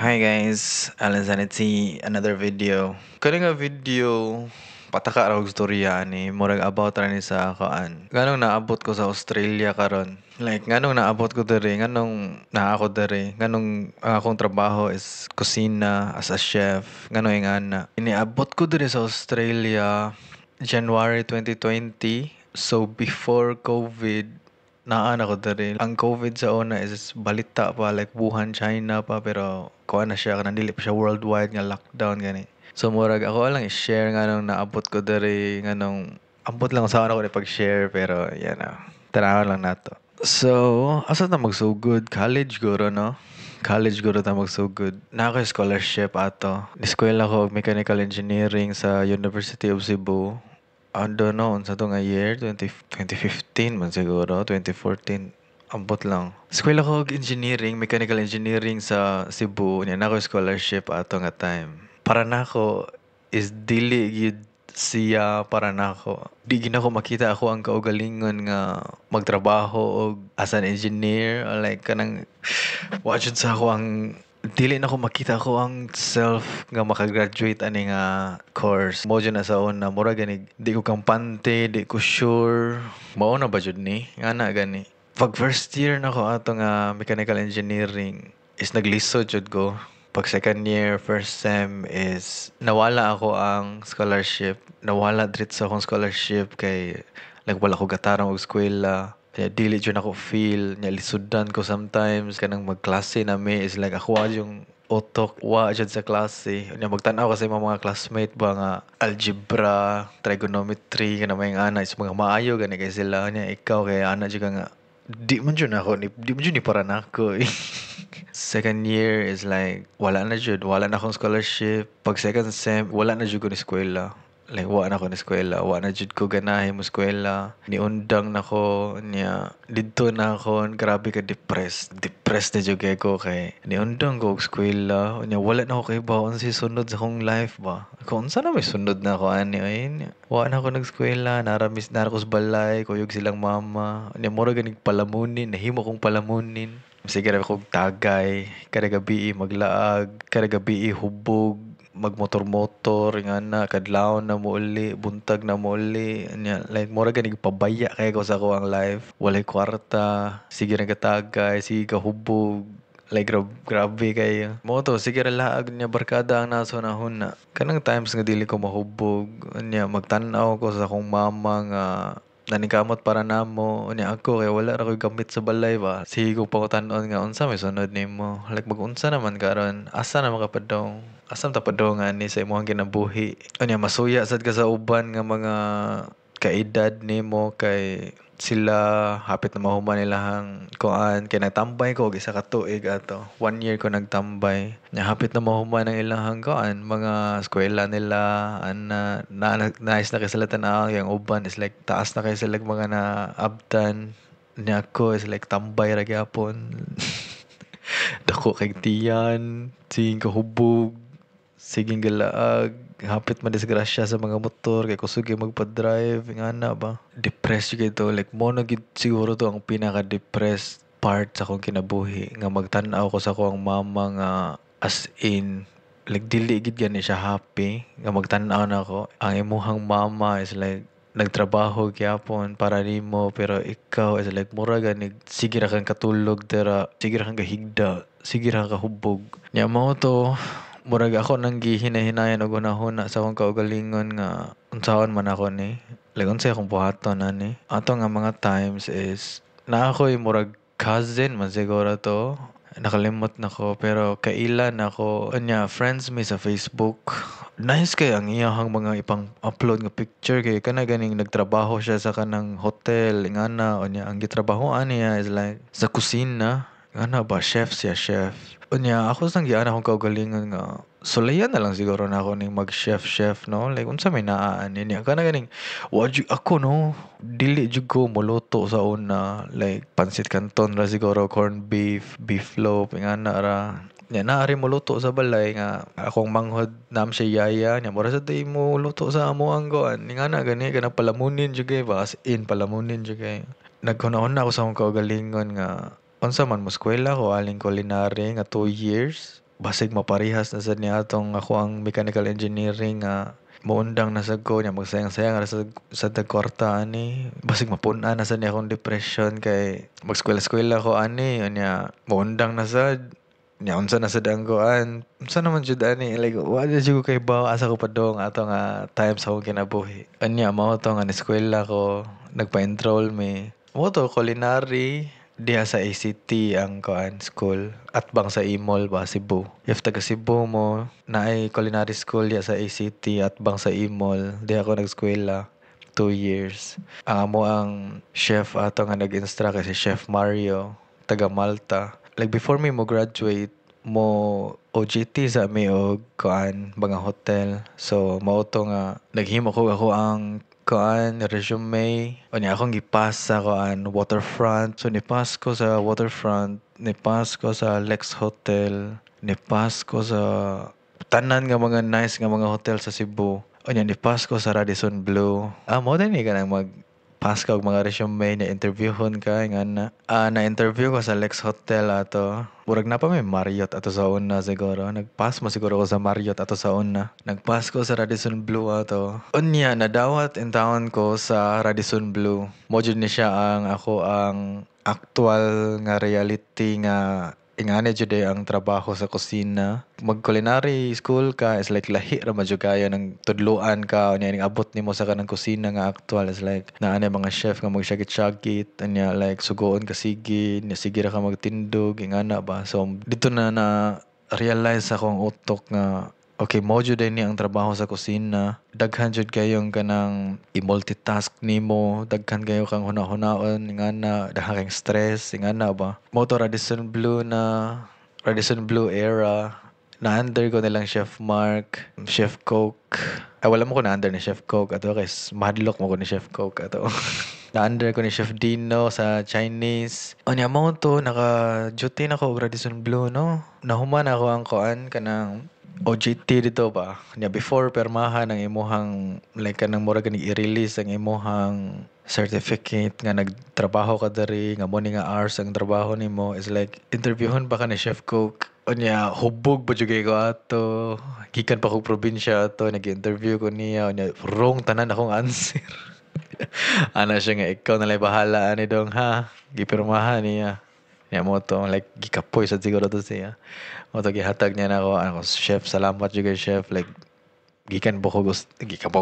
Hi guys, Alan Sanity, another video. Kani nga video, pataka ra og storya ani, murag about ra ni sa kuan. Nganong naabot ko sa Australia karon? Like, nganong naabot ko diri, nganong naa ako diri, nganong ang akong trabaho is kusina as a chef, nganong ingana. Niabot ko diri sa Australia January 2020. So before COVID, naa na ko diri. Ang COVID sa una is balita pa, like Wuhan, China pa, pero kuan na siya, kanang dili pa siya worldwide nga lockdown gani. So murag ako lang i-share nganong naabot ko diri, nganong ambot lang sa ako ni pag-share, pero yan na. Tanawon lang nato. So, asa ta magsugod? College guro, no? College guro ta magsugod. Naa ko'y scholarship ato. Eskwela ko og mechanical engineering sa University of Cebu. I don't know unsa to nga year, 20, 2015 man siguro, 2014. Ambot lang. Eskwela ko og engineering, mechanical engineering sa Cebu. Nya naa ko'y scholarship ato nga time. Para nako is dili gyud siya para nako. Di gyud nako makita ako ang kaugalingon nga magtrabaho og as an engineer or like kanang wa jud sa ako ang dili nako makita ako ang self nga makagraduate ani nga course. Mao jud na sa una, mura gani di ko kampante, di ko sure. Mao na ba jud ni? Ngana gani. Pag first year nako ato nga mechanical engineering is naglisod jud ko. Pag second year, first sem is nawala ako ang scholarship. Nawala diretso akong scholarship kay like wala ko gatarong og eskwela. Kaya dili jud nako feel nya, lisudan ko sometimes. Kanang magklase na mi is like ako yung utok wa jud sa klase. Nya magtan-aw kasi mga classmate ba nga algebra, trigonometry, kana may ana is mga maayo gani kay sila. Nya ikaw kay ana jud ka nga di man jud ako ni, di man jud ni para nako eh. Second year is like wala na jud, wala na akong scholarship. Pag second sem, wala na jud ko ni eskwela. Like wa na ko ni eskwela, wa na jud ko ganahe mo eskwela. Niundang na ko niya, didto na ako grabe ka depressed. Depressed na jud kay ko kay niundang ko og eskwela. Nya wala na ako kahibaw unsay sunod sa akong life ba. Kung unsa na may sunod na ako ani oy. Wa na ako nag-eskwela, nara mis nara ko sa balay, kuyog silang mama. Nya mura ganig palamunin, nahimo kong palamunin. Sige ra kog tagay, kada gabi maglaag, kada gabi hubog, magmotor-motor ingana, kadlawon na mo uli, buntag na mo uli. Nya like mura ganig pabaya kay ko sa akoang life. Walay kwarta, sige ra katagay, sige ka hubog. Like grabe kayo. Mao to, sige ra laag niya barkada ang nasa hunahuna. Kanang times nga dili ko mahubog, nya magtan-aw ko sa akong mama nga naningkamot para namo. Unya ako kay wala ra koy gamit sa balay ba. Sige ko pangutan-on nga unsa may sunod nimo. Like mag-unsa naman karon, asa na makapadong? Asa man ta padong ani sa imong kinabuhi? Unya masuya sad ka sa uban nga mga kaedad nimo kay sila hapit na mahuman ilahang kuan, kay nagtambay ko og isa ka tuig ato. One year ko nagtambay. Nya hapit na mahuman ang ilahang kuan, mga eskwela nila ana na, nice na kay sila tan-awon kay ang uban is like taas na kay sila mga naabtan. Nya ako is like tambay ra gyapon. Dako kay tiyan, sige kahubog, sige galaag, hapit madisgrasya sa mga motor kay kusog kay magpa-drive ingana ba. Depressed jud to, like mo na gid siguro to ang pinaka-depressed part sa akong kinabuhi nga magtan-aw ko sa akong mama nga as in like dili gid gani siya happy nga magtan-aw nako. Ang imuhang mama is like nagtrabaho gyapon para nimo, pero ikaw is like mura gani sige ra kang katulog dira, sige ra kang kahigda, sige ra kang kahubog. Nya mao to, murag ako nang gihinay-hinayan og hunahuna sa akong kaugalingon nga unsaon man ako ni, like unsay akong buhaton ani ato nga mga times is naa ko'y murag cousin man siguro to, nakalimot na ko, pero kailan ako. Unya friends mi sa Facebook. Nice kay ang iyahang mga ipang upload nga picture kay kana ganing nagtrabaho siya sa kanang hotel ingana. Unya ang gitrabahoan niya is like sa kusina ngana ba, chef siya, chef. Unya ako sang giana akong kaugalingon nga sulayan na lang siguro nako ning mag chef chef, no? Like unsa may naa ani niya, kana ganing wa jud ako, no, dili jud ko moluto sa una. Like pansit canton ra siguro, corned beef, beef loaf, ingana ra. Nya naa rin moluto sa balay nga akong manghod, naa man siya yaya. Nya mura sad tay mo luto sa amoang kuan, ingana gani, kanang palamunin jud kay ba, as in palamunin jud kay. Naghuna-huna ako sa akong kaugalingon nga unsa man, mo eskwela ko aling culinary nga 2 years. Basig maparehas na sad niya atong ako ang mechanical engineering nga moundang na sad ko nya, magsayang-sayang ra sa kwarta ani. Basig mapun-an na sad ni akong depression kay mag-eskwela-eskwela ko ani, unya moundang na sad nya, unsa na sad ang kuan, unsa naman jud ani, like wa na jud ko kahibaw asa ko padung ato nga time sa akong kinabuhi. Unya mao to nga eskwela ko, nagpa-enroll mi mo to culinary diha sa ACT ang kuan school, atbang sa E-Mall ba, Cebu. If taga Cebu mo, naay culinary school diha sa ACT atbang sa E-Mall. Diha ako nag-eskwela 2 years. Ang amo ang chef ato nga nag-instruct si Chef Mario, taga Malta. Like before me mo graduate, mo OJT sa mi og kuan mga hotel. So mao to nga naghimo ko ako ang kuan resume, unya akong gipass sa kuan Waterfront. So ni-pass ko sa Waterfront, ni-pass ko sa Lex Hotel, ni-pass ko sa tanan nga mga nice nga mga hotel sa Cebu. Unya ni-pass ko sa Radisson Blu. Ah, mo din ni kanang mag pass ka og mga resume na interviewhon ka nga na. Ah, na-interview ko sa Lex Hotel ato. Murag na pa may Marriott ato sa una siguro. Nag-pass mo siguro ko sa Marriott ato sa una. Nag-pass ko sa Radisson Blu ato. Unya nadawat intawon ko sa Radisson Blu. Mo jud ni siya ang ako ang actual nga reality nga ingani jud ang trabaho sa kusina. Mag culinary school ka is like lahi ra man jud kayo ng tudluan ka, unya ning abot nimo sa kanang kusina nga actual is like naa na mga chef nga magsyagit-syagit, unya like sugoon ka sige, nya sige ra ka magtindog, ingana ba. So dito na na realize akong utok nga okay, mo jud ni ang trabaho sa kusina. Daghan jud kayong kanang i-multitask nimo, daghan kayo kang huna-hunaon ingana, daghan kayong stress ingana ba. Mo to Radisson Blu na, Radisson Blu era. Na-under ko nilang Chef Mark, Chef Coke. Ay, wala mo ko na-under ni Chef Coke ato kay mahadlok mo ko ni Chef Coke ato. Na-under ko ni Chef Dino sa Chinese. Unya mo to naka-duty na ko og Radisson Blu, no. Nahuman ako ang kuan kanang OJT dito ba. Nya before permahan ang imuhang like kanang murag ganing i-release ang imuhang certificate nga nagtrabaho ka diri nga mo ni nga hours ang trabaho nimo is like interviewhon pa ka ni Chef Coke. Unya hubog pa jud ko ato. Gikan pa kog probinsya ato, nag-interview ko niya, unya wrong tanan akong answer. Ana siya nga, "Ikaw na lang bahala ani dong ha." Gipirmahan niya. Nya mo to like gikapoy sad siguro to siya. Mo to gihatag niya nako ako, "Chef, salamat jud kay chef." Like gikan pa ko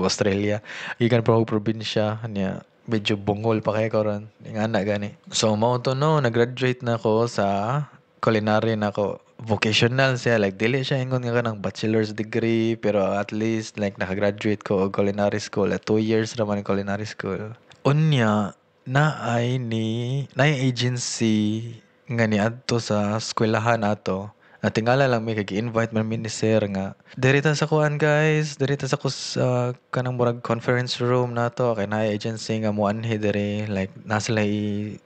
Australia, gikan pa ko probinsya niya, medyo bungol pa kay karon ingana gani. So mao to no, nag-graduate na ko sa culinary nako. Vocational siya, like dili siya ingon nga kanang bachelor's degree, pero at least like nakagraduate ko og culinary school at 2 years raman ang culinary school. Unya naay ni naay agency nga niadto sa eskwelahan ato. Natingala lang mi kay gi-invite man mi ni sir nga diri ta sa kuan guys, diri ta sa kus kanang murag conference room nato kay naay agency nga moanhi diri, like naa sila i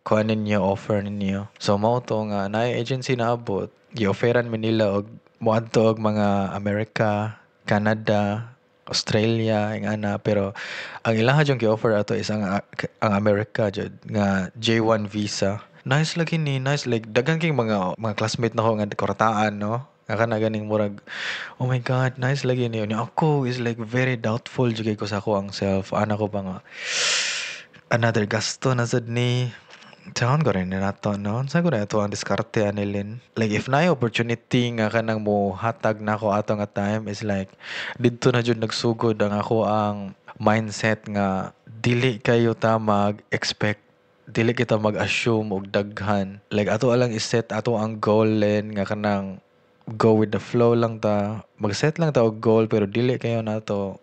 kuan ninyo, offer ninyo. So mao to nga naay agency naabot, gi-offeran mi nila og moadto og mga America, Canada, Australia ingana, pero ang ilaha jud gi-offer ato is ang America jud nga J1 visa. Nice lagi ni, nice, like daghan kay mga classmate nako nga kwartaan no. Nga kana ganing murag, "Oh my God, nice lagi ni." Unya ako is like very doubtful jud kay ko sa ako ang self. Ana ko ba nga another gasto na sad ni. Saan ko rin nato no? Saan ko na ito ang diskarte ani Lin? Like if naay opportunity nga kanang mo hatag nako ato nga time is like didto na jud nagsugod ang ako ang mindset nga dili kayo ta mag-expect, dili kita mag-assume og daghan. Like ato lang i-set ato ang goal Lin nga kanang go with the flow lang ta. Mag-set lang ta og goal pero dili kayo nato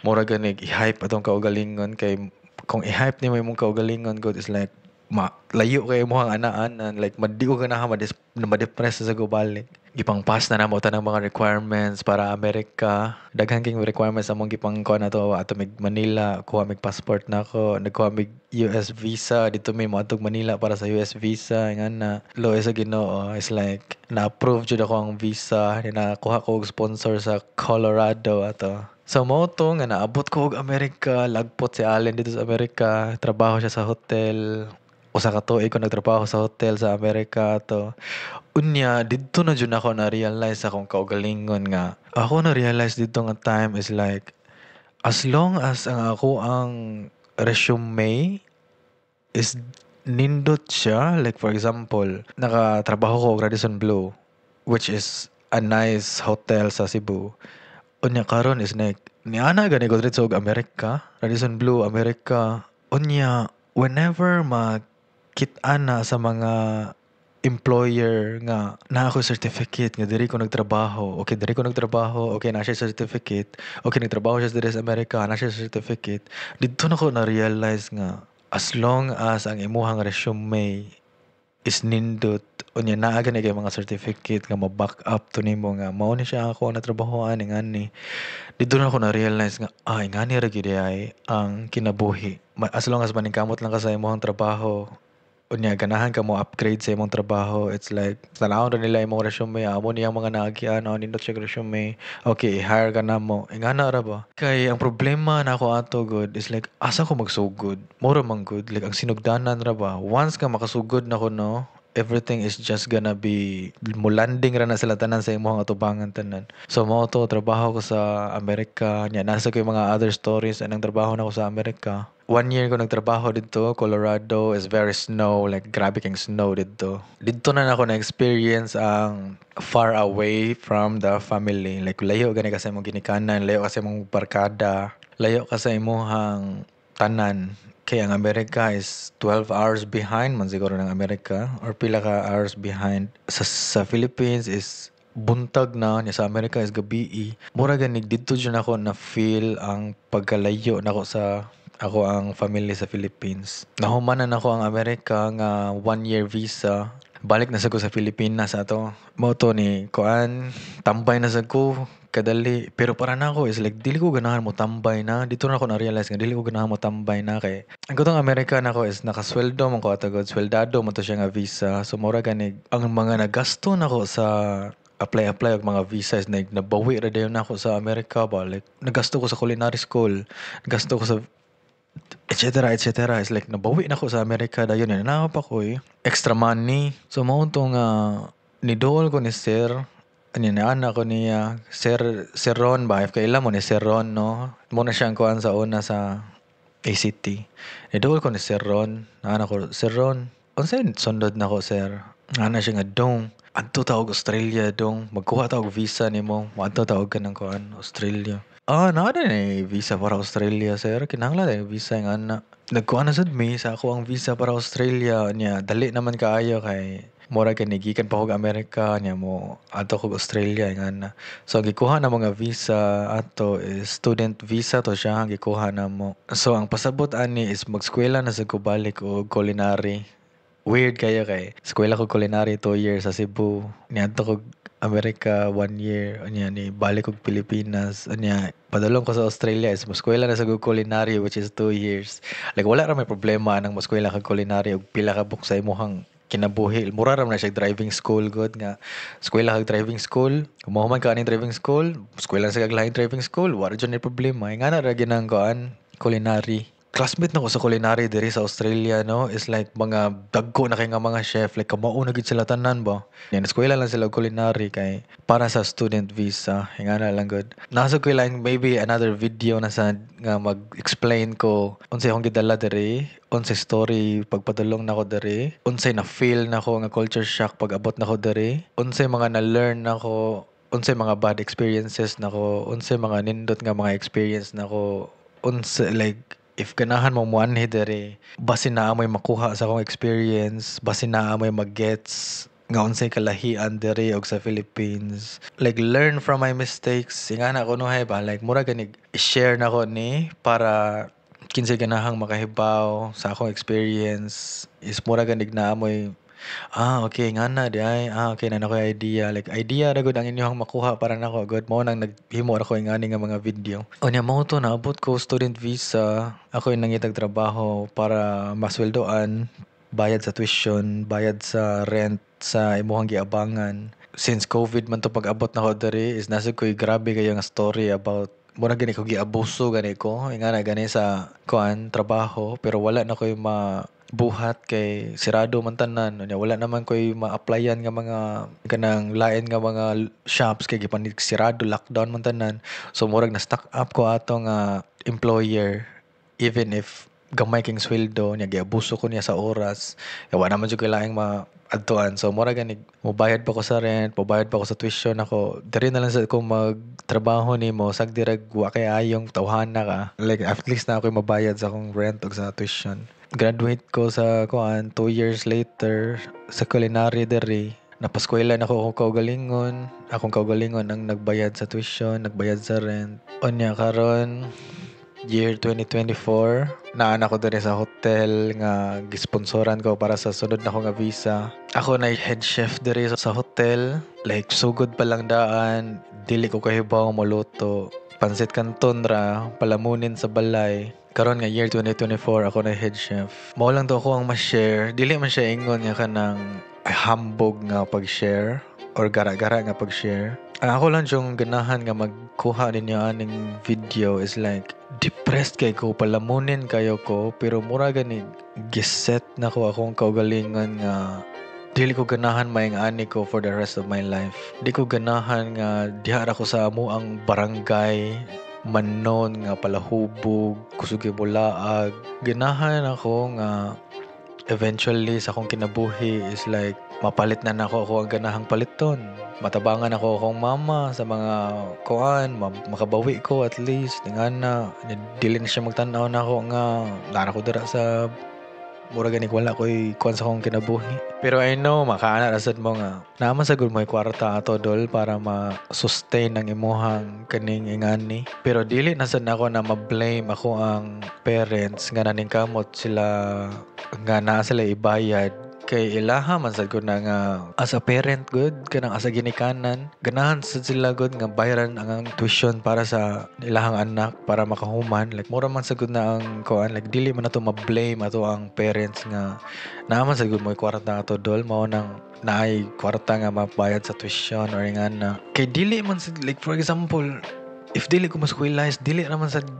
mura ganig i-hype atong kaugalingon kay kung i-hype nimo imong kaugalingon god is like ma layo kay mo ang anaanan, like madi ko ganahan ma-depress sa gubalik. Gipang pass na namo tanang mga requirements para Amerika. Daghan king requirements among gipang kuha na to ato mig Manila, kuha mig passport nako, nagkuha mig US visa dito, mi moadtog Manila para sa US visa ingana. Luoy sa Ginoo is like na-approve jud ako ang visa, nakuha ko og sponsor sa Colorado ato. So mao to nga naabot ko og Amerika, lagpot si Allen dito sa Amerika, trabaho siya sa hotel. Usa ka tuig ko nagtrabaho sa hotel sa Amerika ato. Unya didto na jud nako na-realize akong kaugalingon nga ako na-realize didto nga time is like as long as ang ako ang resume is nindot siya. Like for example, nakatrabaho ko og Radisson Blu, which is a nice hotel sa Cebu. Unya karon is like niana gani ko diretso og Amerika, Radisson Blu, Amerika. Unya whenever makit-an na sa mga employer nga naa koy certificate nga diri ko nagtrabaho, okay, diri ko nagtrabaho, okay, naa siya certificate, okay, nagtrabaho siya diri sa Amerika, naa siya certificate. Didto nako na-realize nga as long as ang imuhang resume is nindot, unya naa gani kay mga certificate nga ma-back up to nimo nga mao ni siya ako natrabahoan ingani. Didto nako na-realize nga ah, ingani ra gyud diay ang kinabuhi. As long as maningkamot lang ka sa imong trabaho, unya ganahan ka mo upgrade sa imong trabaho, it's like tan-awon ra nila imong resume, amo niyang mga naagian, oh, nindot siya resume, okay, i-hire ka namo, ingana ra ba. Kay ang problema nako ato gud is like asa ko magsugod? Mao ra man gud, like ang sinugdanan ra ba. Once ka makasugod nako, no, everything is just gonna be mulanding ra na sila tanan sa imong atubangan tanan. So mao to, trabaho ko sa Amerika nya nasa ko yung mga other stories anang trabaho nako sa Amerika. One year ko nagtrabaho didto, Colorado is very snow, like grabe kang snow didto. Didto na nako na-experience ang far away from the family. Like layo gani ka sa imong ginikanan, layo ka sa imong barkada, layo ka sa imong tanan. Kay ang Amerika is 12 hours behind man siguro ng Amerika or pila ka hours behind. Sa Philippines is buntag na, nya sa Amerika is gabii. Mura gani didto jud nako na feel ang pagkalayo nako sa ako ang family sa Philippines. Nahuman na nako ang Amerika nga one year visa. Balik na sad ko sa Pilipinas ato. Mao to ni kuan, tambay na sad ko kadali, pero para nako is like dili ko ganahan mo tambay na. Didto na ako na-realize nga dili ko ganahan mo tambay na kay ang katong Amerika nako is nakasweldo man ko ato gud, sweldado man to siya nga visa. So mura gani ang mga nagasto nako sa apply apply og mga visa is like nabawi ra dayon nako sa Amerika ba. Like nagasto ko sa culinary school, nagasto ko sa et cetera et cetera. Is like nabawi nako sa Amerika dayon, naa pa koy extra money. So mao to nga niduol ko ni sir ani, niana ko niya, Sir Ron ba, if kaila mo ni Sir Ron, no, mo na siyang kuan sa una sa ACT. Niduol ko ni Sir Ron, ana ko, "Sir Ron, unsay sundod nako, sir?" Ana siya nga, "Dong, adto ta og Australia, dong, magkuha ta og visa nimo, moadto ta og kanang kuan, Australia." "Ah, naa na visa para Australia, sir? Kinahanglan ay visa nga ana." Nagkuha na sad mi sa ako ang visa para Australia niya, dali naman kaayo kay mura gani gikan pa kog Amerika niya mo adto kog Australia nga na. So ang gikuha na mga visa ato is student visa to siya ang gikuha namo. So ang pasabot ani is magskwela na sad ko balik og culinary. Weird kayo kay eskwela ko culinary 2 years sa Cebu. Niadto kog Amerika one year, unya ni balik kog Pilipinas, unya padulong ko sa Australia is moskwela na sa kog culinary, which is 2 years. Like wala ra may problema anang moskwela kag culinary og pila ka buok sa imong kinabuhi. Mura ra man na siya driving school gud nga eskwela kag driving school. Kung mahuman ka aning driving school, eskwela sa kag laing driving school, wala jud ni problema. Ingana ra ginang kuan, culinary. Classmate nako sa culinary diri sa Australia, no, is like mga dagko na kay nga mga chef, like kamao na gid sila tanan ba. Yan, eskwela lang sila og culinary kay para sa student visa, ingana lang gud. Nasa ko lang maybe another video na sa nga mag-explain ko unsay akong gidala diri, unsay story pagpadulong nako diri, unsay na feel nako nga culture shock pag abot nako diri, unsay mga na-learn nako, unsay mga bad experiences nako, unsay mga nindot nga mga experience nako, unsay like if ganahan mo moanhi diri, basin naa moy makuha sa akong experience, basin naa moy mag-gets nga unsay kalahian diri og sa Philippines. Like learn from my mistakes, ingana kunohay ba, like mura ganig i-share nako ni para kinsay ganahang makahibaw sa akong experience is mura ganig naa moy, "Ah, okay, ngana di ay, ah, okay, naa na koy idea." Like idea ra gud ang inyong makuha para nako gud, mao nang naghimo ra ko ingani nga mga video. Unya mao to, naabot ko student visa, ako'y nangitag trabaho para masweldoan, bayad sa tuition, bayad sa rent sa imuhang giabangan. Since COVID man to pag-abot nako diri is nasa ko'y grabe kayo nga story about mura gani ko giabuso gani ko ingana gani sa kuan, trabaho, pero wala na ko'y ma buhat kay sirado man tanan. Unya wala naman koy ma-applyan nga mga kanang lain nga mga shops kay gipanig sirado, lockdown man tanan. So murag na stuck up ko ato nga employer, even if gamay king sweldo niya, giabuso ko niya sa oras. Kay wa naman jud koy laing maadtuan. So mura gani, mobayad pa ko sa rent, mobayad pa ko sa tuition ako. Diri na lang sa ko magtrabaho nimo, sagdi rag wa kay ayong tawhana ka. Like, at least na ako'y mabayad sa akong rent ug sa tuition. Graduate ko sa kuan 2 years later sa culinary diri. Napaskwela na ko akong kaugalingon. Akong kaugalingon ang nagbayad sa tuition, nagbayad sa rent. Unya karon year 2024, naa na ko diri sa hotel nga gisponsoran ko para sa sunod na ko nga visa. Ako na head chef diri sa hotel. Like, sugod pa lang daan, dili ko kahibaw moluto. Pansit canton ra, palamunin sa balay. Karon nga year 2024, ako na head chef. Mao lang to ako ang ma-share. Dili man siya ingon nga kanang hambog nga pag-share or gara-gara nga pag-share. Ang ako lang yung ganahan nga magkuha ninyo aning video is like depressed kay ko, palamunin kayo ko, pero mura gani giset na ko akong kaugalingon nga dili ko ganahan maing ani ko for the rest of my life. Di ko ganahan nga diha ra ko sa amoang barangay manon nga palahubog, kusog bulaag. Ganahan ako nga eventually sa akong kinabuhi is like mapalit na nako ako ang ganahang paliton. Matabangan ako akong mama sa mga kuan, makabawi ko at least. Nga na, dili na siya magtan-aw na ako nga nara ko dira sa mura gani wala ko'y kuan sa akong kinabuhi. Pero I know, makaana ra sad mo nga naa man sa gud mo'y kwarta ato dol para ma-sustain ang imuhang kaning ingani. Pero dili na sad nako na ma-blame ako ang parents nga naningkamot sila nga naa sila ibayad kay ilaha man sad ko na nga as a parent good, kanang as a ginikanan, ganahan sad sila good nga bayaran ang tuition para sa ilahang anak para makahuman. Like, mura man sad gud na ang kuan. Like, dili man nato ma-blame ato ang parents nga naa man sad gud mo'y kwarta ato dol, mao nang naay kwarta nga mabayad sa tuition or nga na kay dili man sad, like, for example, if dili ko maskwela, dili naman sad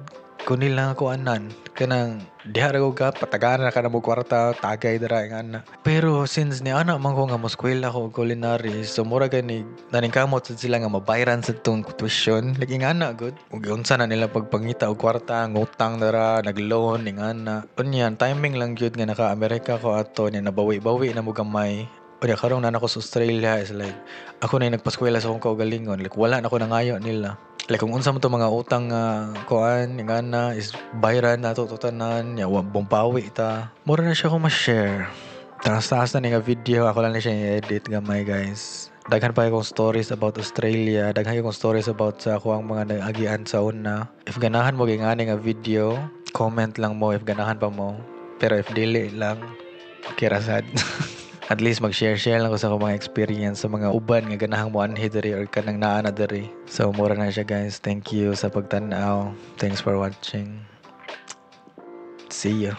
ko nila kuanan, kanang diha ra ko ka patagaan na ka na mo kwarta, tagay dira nga na. Pero since ni ana man ko nga moskwela ko og culinary, so mura gani naningkamot sad sila nga mabayaran sa tong tuition. Like, ingana good ug unsa na nila pagpangita og kwarta, ngutang dara, nagloan, ingana. Unya timing lang gyud nga naka-Amerika ko ato niya, nabawi-bawi na mo gamay. Unya karong naa ko sa Australia is like ako na yung nagpaskwela sa akong kaugalingon. Like, wala na ko nangayo nila. Like, kung unsa man to mga utang nga kuan ingana is bayaran nato to tanan ya, wa bumpawi ta. Mura na siya ko ma-share. Taas-taas na ni nga video, ako lang ni siya i-edit gamay, guys. Daghan pa akong stories about Australia, daghan akong stories about sa ako ang mga naagian sa una. If ganahan mo gingani nga video, comment lang mo if ganahan pa mo. Pero if dili lang, okay ra sad. At least mag-share-share lang ko sa akong mga experience sa mga uban nga ganahang mo anhi diri or kanang naa na diri. So mura na siya, guys. Thank you sa pagtan-aw. Thanks for watching. See you.